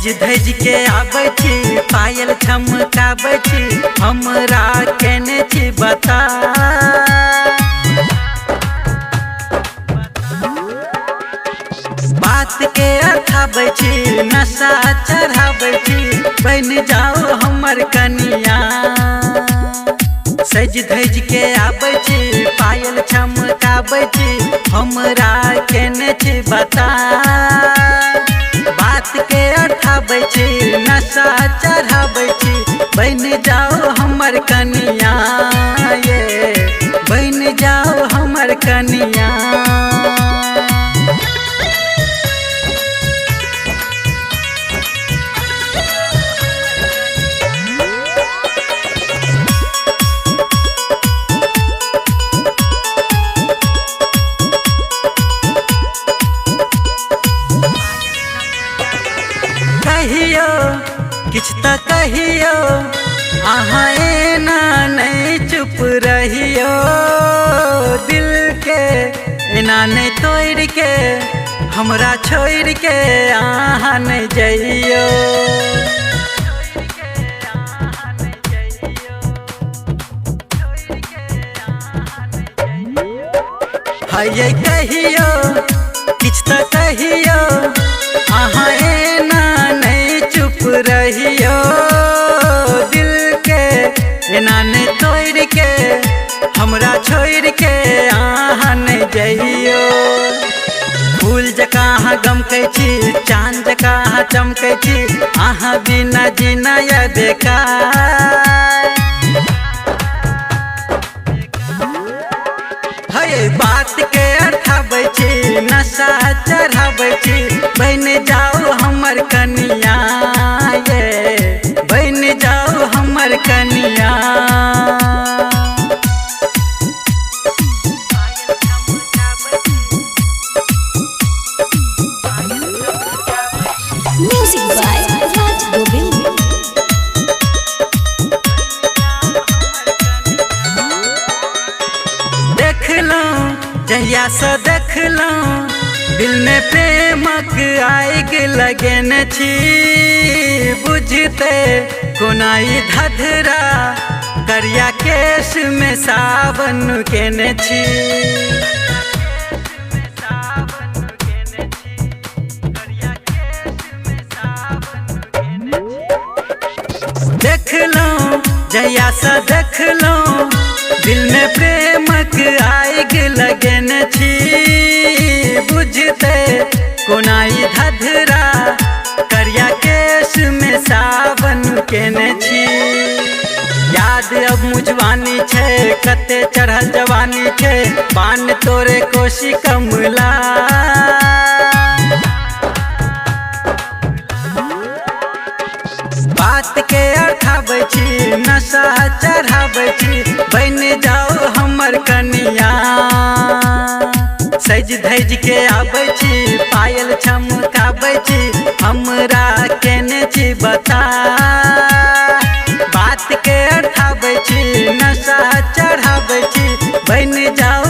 सज धज के आबै छी, पायल चमकाबै छी, हमरा केने छी बता। बात के अर्थाबै छी, नशा चढ़ाबै छी, बन जाओ हमर कनिया। सज धज के आबै छी, पायल चमकाबै छी, हमरा केने छी बता। बात के अर्थाबै छी, नशा चढ़ाबै छी, बन जाओ हमर कनिया, ये बन जाओ हमर कनिया। कहियो किछ त कहियो, अहाँ एना नहीं चुप रहियो। दिल के एना नहीं तोड़ के, हमरा छोड़ के अहाँ नहीं जइयो। है कहियो किछ त कहियो, अहाँ एना नहीं चुप रहियो। दिल के एना नहीं तोड़ के, हमरा छोड़ के अहाँ नहीं जइयो। फूल जकाँ अहाँ गमकै छी, चाँद जकाँ अहाँ चमकै छी, अहाँ बिना जीना य बेकार। हे बात के अर्थाबै छी, नशा चढ़ाबै छी, बन जाओ हमर कनिया, ये बन जाओ हमर कनिया। Music by Raj Govind. देखलहुँ जहिया से देखलहुँ, दिल में प्रेमक आगि लगेने छी। बुझते कोना ई धधरा, करिया केश में सावन केने छी। देखलहुँ जहिया से देखलहुँ, दिल में प्रेमक आगि लगेने छी। बुझते कोना ई धधरा, करिया केश में सावन केने छी। याद अब मुझवानी छै, कते चढ़ल जवानी छै, पान तोरे कोशी कमला। बात के अर्थाबै छी, नशा चढ़ाबै छी, बन जाओ हमर कनिया। सज धज के आबै छी, पायल चमकाबै छी, हमरा केने छी बता। बात के अर्थाबै छी, नशा चढ़ाबै छी, बन जाओ